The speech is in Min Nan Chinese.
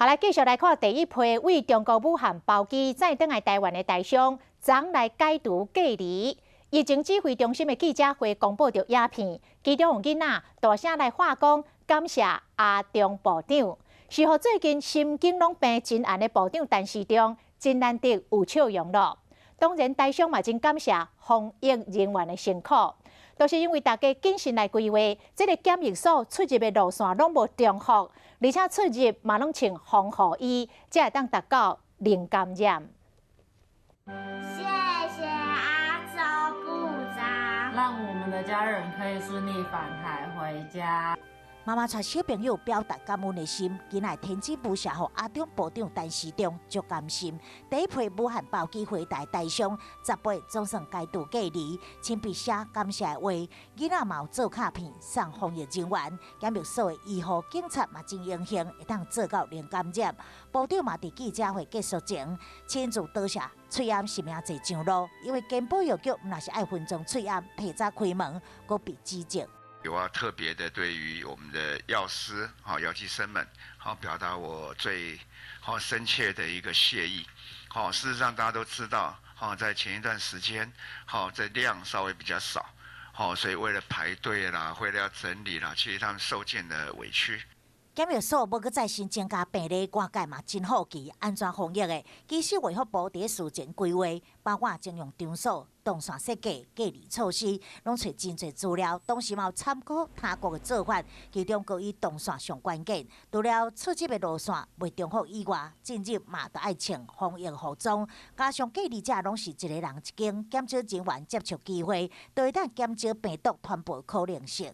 好，來繼續來看第一批為中國武漢包機載轉來台灣的台商，昨來解除隔離。疫情指揮中心的記者會公布著影片，其中有囡仔大聲來喊講感謝阿中部長，是予最近心境攏病真絚的部長陳時中真難得有笑容咯。當然，台商嘛真感謝防疫人員的辛苦，都是因為大家謹慎來規劃，這個檢疫所出入的路線攏無重複，而且出入嘛攏穿防護衣，才會當達到零感染。謝謝阿中部長，讓我們的家人可以順利返台回家。媽媽帶小朋友表達感恩的心，今日天子無赦予阿中部長陳時中足甘心。第一批武漢包機回台台商18總算解除隔離，親筆寫感謝的話，囡仔嘛有做卡片送防疫人員，檢疫所的醫護警察嘛真榮幸會當做到零感染。部長嘛佇記者會結束前親自多謝喙罨實名制上路，因為健保藥局毋是愛分裝喙罨提早開門，閣被指責。有啊，特別的對於我們的藥師、好藥劑師們，好表達我最好深切的一個謝意。好，事實上大家都知道，好在前一段時間，好這量稍微比較少，好，所以為了排隊啦，為了要整理啦，其實他們受盡了委屈。檢疫所無閣再新增加病例，外界嘛真好奇按怎防疫的。其實衛福部佇事前規劃，包括徵用場所、動線設計、隔離措施，攏揣真濟資料。同時嘛有參考他國的做法，其中閣以動線上關鍵。除了出入的路線袂重複以外，進入嘛都愛穿防疫服裝，加上隔離者攏是一個人一間，減少人員接觸機會，都會當減少病毒傳播可能性。